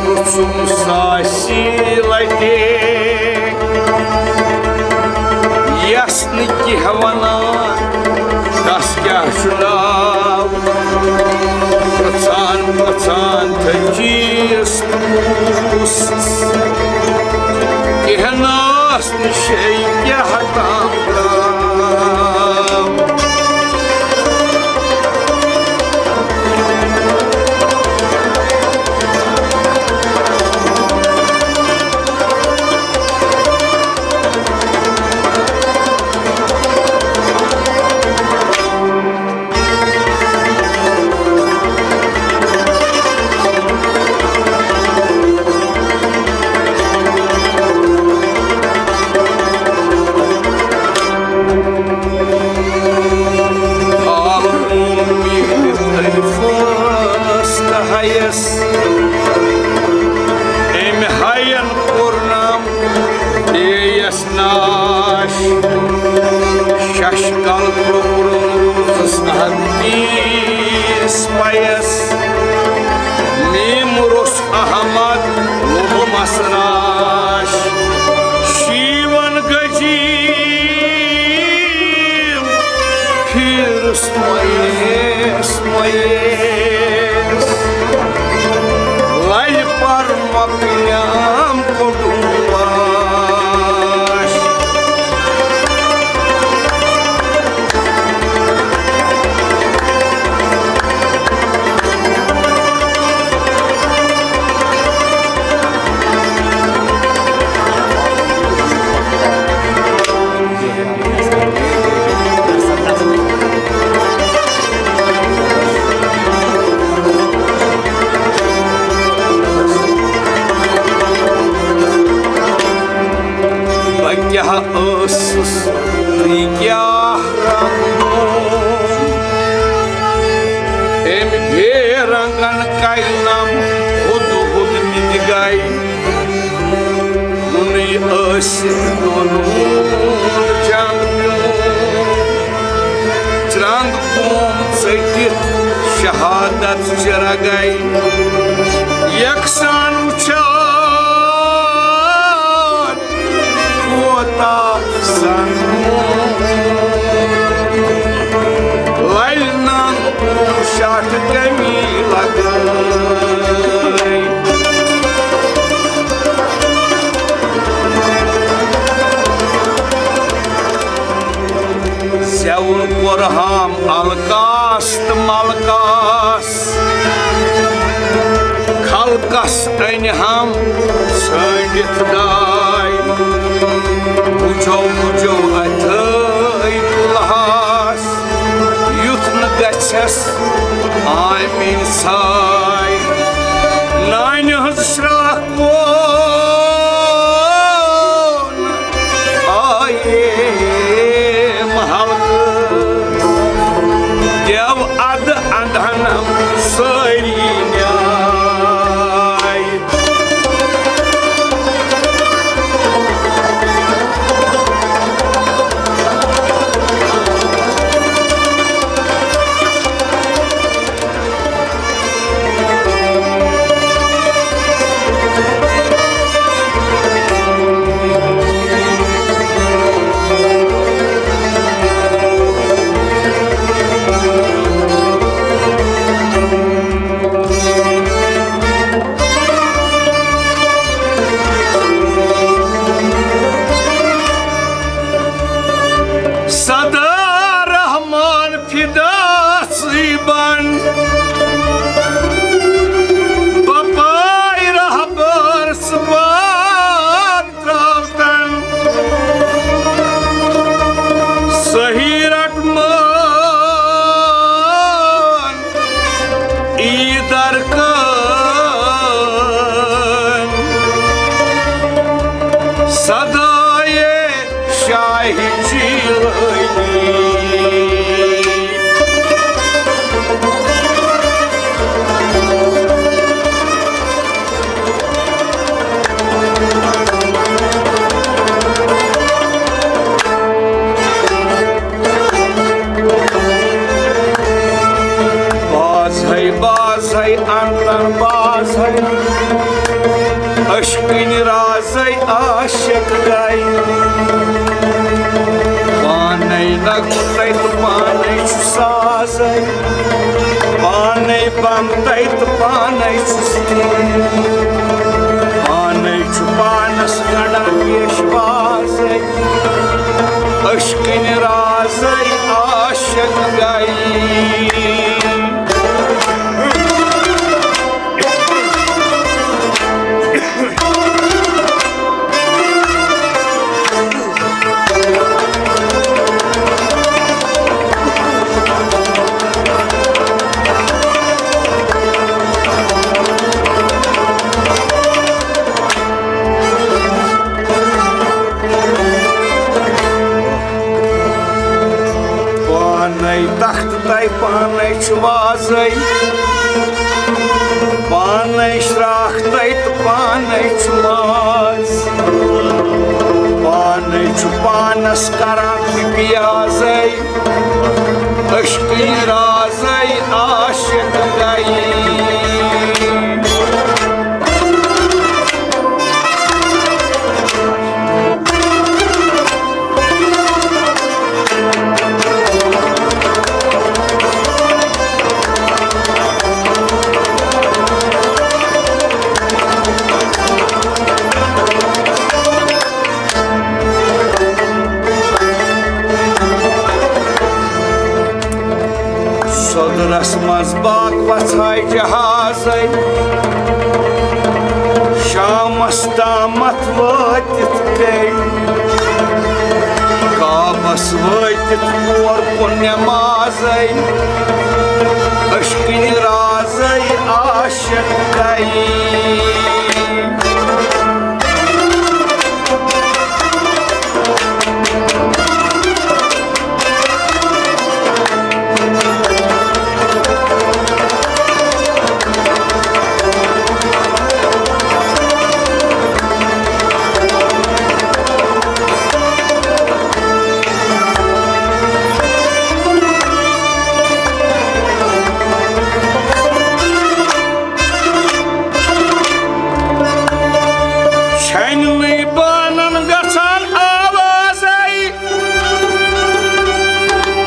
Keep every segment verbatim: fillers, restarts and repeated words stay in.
پرٛژھُم ساسہِ لٹہِ، یس نہٕ کینٛہہ ونان، تس کیٛاہ چھُ ناو؟ پرٛژھان پرٛژھان تھٔچیس پوٗس، کینٛہہ ناس نِشے کیٛاہ تام درٛاو۔ آلوٗم میٖٹھِس ألفَس تہٕ ہَیَس، أمۍ ہَین کوٚر نام بیٚیَس ناش۔ شش کل پرٛوٚکرُن روٗزُس احمدیس پَیَس۔ میم روٚس احمد لوٚبمَس راش۔ شیٖون گٔجی پھیٖرُس مۄیس مۄیس۔ لَلہِ پر مۄکلیام کوٚڈُم واش۔ بہٕ کیٛاہ ٲسٕس، تُہۍ کیٛاہ رنٛگہٕ؟ أمۍ بے رنٛگن کَرِ نم ہُد ہُد تہِ تہِ گَے۔ کُنُے ٲسِتھ دۄنوُن جنٛگ میون۔ چرٛنٛگ قوم ژٔٹِتھ شہادت چہِ رگے۔ یکسان وُچھان کوتاہ سنگون۔ لَلہِ ننٛگ شاٹھ کمی لگے۔ زیوُن کوٚرہام الکاس تہٕ ملکاس، خلقس أنۍ ہم ژھٲنٛڈِتھ داے۔ بُجو بُجو اَتھٲے تُلہاس، یُتھ نہٕ گژھٮ۪س آمِن ساے۔ نانہِ ہٕنٛز شرٛاکھ وول آیے محلہٕ، گٮ۪و اَدٕ اَنٛدہَنَم سٲری نیاے۔ عشقٕنۍ رازے عاشق گے۔ پانے نغمہٕ تہٕ پانے چھُ سازے۔ پانے بمتے تہٕ پانے چھُ سُر۔ پانے چھُ پانس گنڈان پیش بازے۔ عشقٕنۍ رازے عاشق گے۔ پانے تخت تہٕ پانے چھُ وازے۔ پانے شراکھ تہٕ پانے چھُ ماز۔ پانے چھُ پانس کران تہِ پیازے۔ عشقٕنۍ رازے عاشق گے۔ صدرس منٛز باغ وژھاے جہازے۔ شامس تامتھ وٲتِتھ گٔے۔ کعبس وٲتِتھ کور کُن نمازے۔ عشقٕنۍ رازے عاشق گے۔ چھنہٕ نٕے بانن گژھان آوازے۔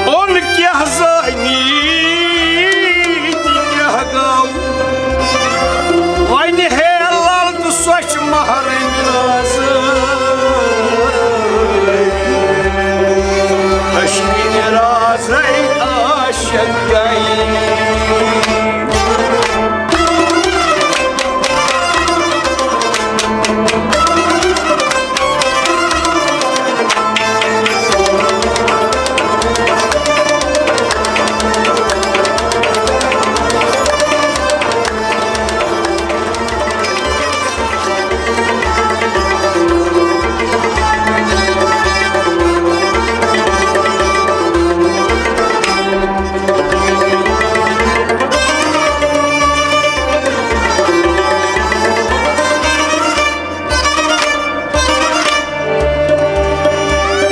اوٚن کیٛاہ زٲنی تہٕ کیٛاہ گوٚو؟ وۄنۍ ہے لل تہٕ سۄچھ مہرٕنۍ رازے۔ عشقٕنۍ رازے عاشق گے۔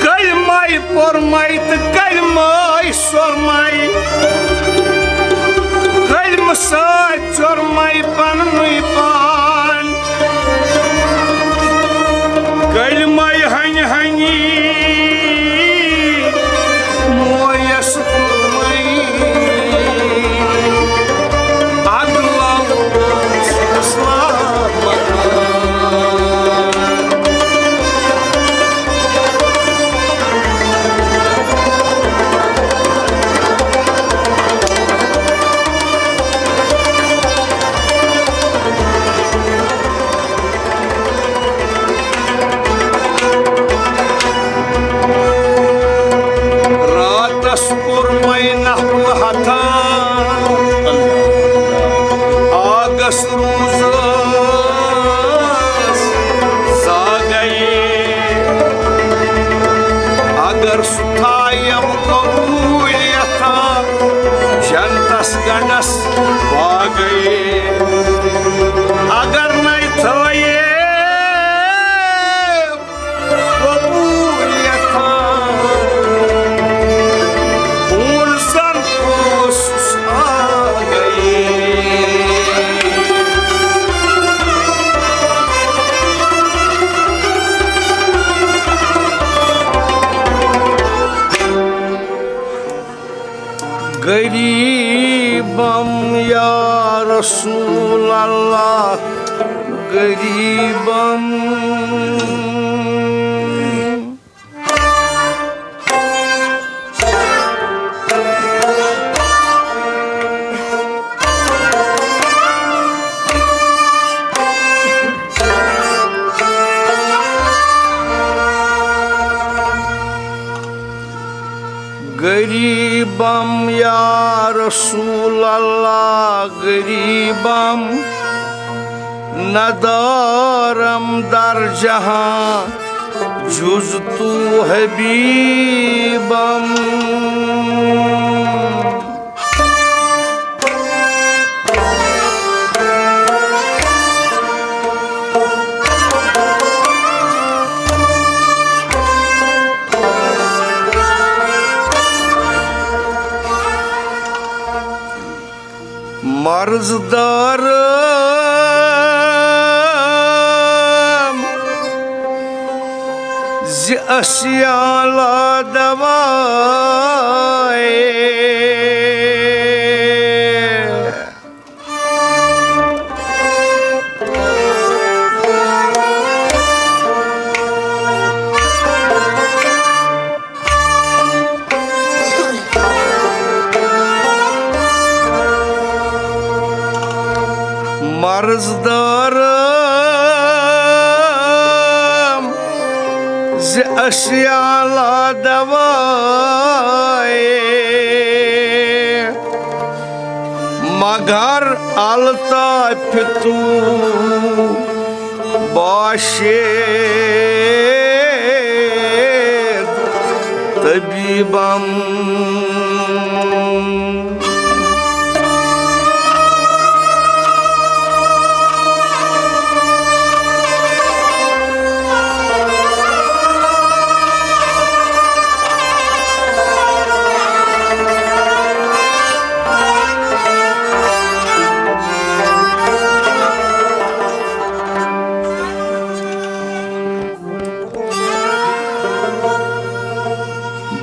کلمے پوٚرمے تہٕ کلمے سوٚرمے، کلمہٕ سۭتۍ ژوٚرمے پننُے پان۔ کلمے ہنہِ ہنہِ مویس کوٚرمے اگلو اسلام۔ راتس کوٚرمے نفل ہتھا، آگس روٗزس زاگے۔ اگر سُہ تھایم قبوٗلیت، جنتس گنڈس باگے۔ اگر نَے تھٲیے قبوٗلیت، خوٗن زن اوسُس آگے۔ رسول اللہ غریبم۔ غریبم یا رسول اللہ غریبم، ندارم در جہاں جز تو حبیبم۔ مرض دارم ز اسیالا دوائے۔ مرض دارم ز اسیالا دوائے، مگر الطاف تو باشد طبیبم۔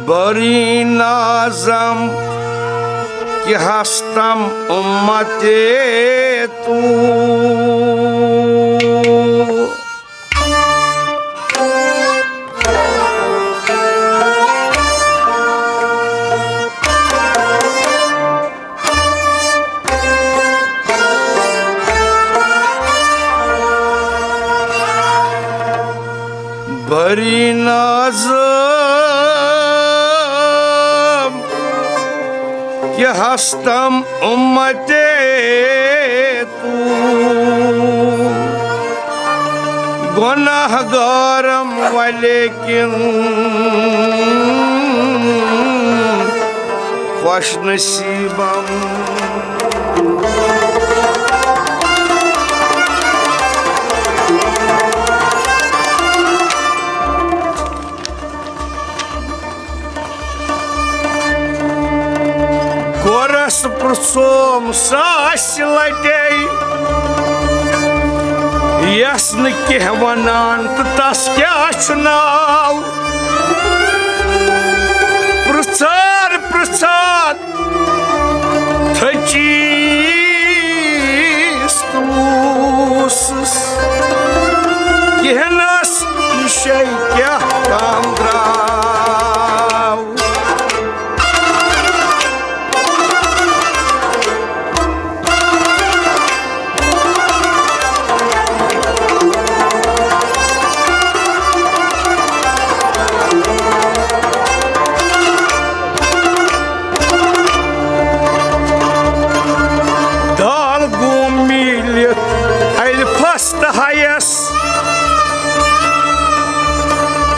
بری نازم کہ ہستم امت تو۔ بری نازم کہ ہستم امت تو، گناہ گارم ولیکن خوش نصیبم۔ گورس پرژھوم ساسہِ لٹہِ، یس نہٕ کینٛہہ ونان تہٕ تس کیٛاہ چھُ ناو؟ پرژھان پرژھان تھٔچیس تہٕ ووسُس، کہنس نِشے کیٛاہ کم درٛاو۔ دال گوم میٖلِتھ الفس تہٕ حیس،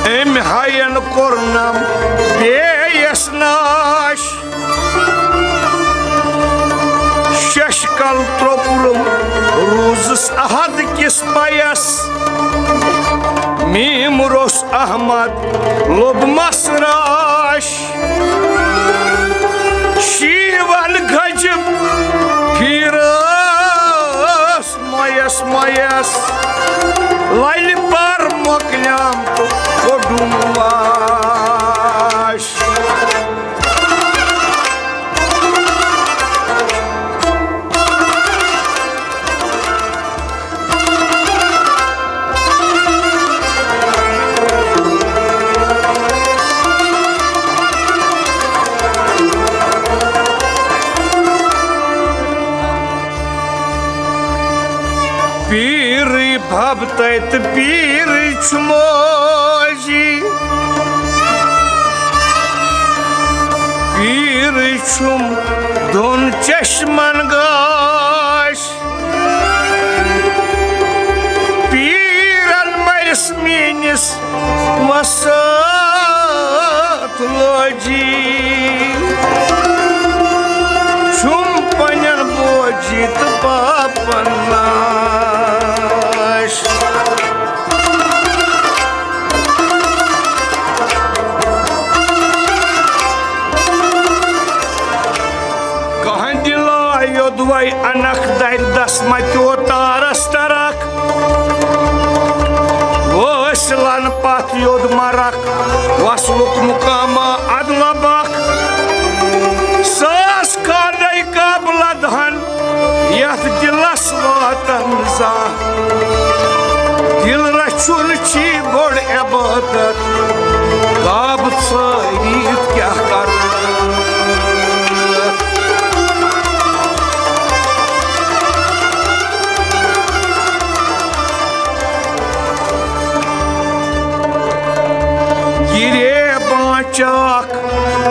أمۍ حین کوٚرنم بیٚیس ناش۔ ششکل ترٛوپلُم روٗزس احد کِس پَیَس۔ میم روٚس احمد لوٚب مس راش۔ شیٖون گجب پھیرس مۄیس مۄیس۔ للہِ پر مۄکلیام تہٕ کوٚڈُم واش۔ تَتہِ پیٖر چھُ موجی، پیٖر چھُم دۄن چشمن گاش۔ پیٖرن مٔرِس میٲنِس وسعت لوجی، چھُم پننٮ۪ن بوجی تہٕ پاپن ناش۔ کانٛہہ دِلا یوٚدوَے اَنَکھ دَرِ دَس مَتیو تارَس تَرَکھ۔ وٲسۍ لَن پَتھ یوٚد مَرَکھ، وَصلُک مُقامہ اَدٕ لَبَکھ۔ ساس کھانَے قابلہ دَہَن یَتھ دِلَس واتَن زانٛہہ۔ دِل رَچھُن چھی بوٚڑ عبادت، کعبہٕ ژھٲرِتھ کیٛاہ کَرٕ؟ گِرے بانچاکھ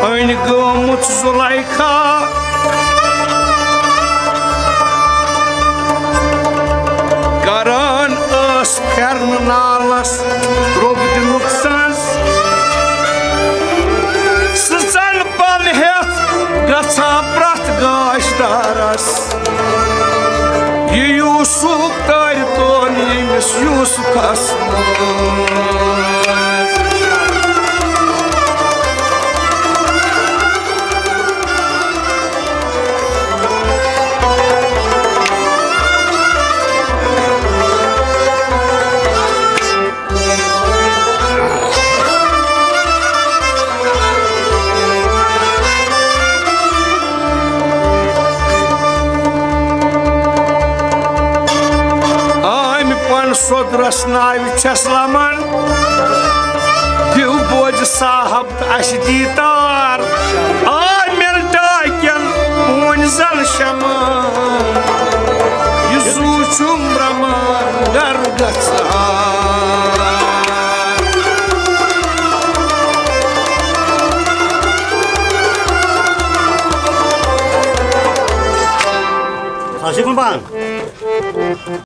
أنۍ گٲمٕژ زُلیخا۔ کران ٲس پھیرنہٕ نالس روٚب دِنُک سَز۔ سٕژن پل ہٮ۪تھ گژھان پرٛٮ۪تھ گاشدارس۔ یہِ یوٗسُف تارِ تون ییٚمِس یوٗسفس منٛز۔ آمہِ پن سوٚدرس ناوِ چھس لمن۔ دِو بوزِ صاحب تہٕ اسہِ دیٖتا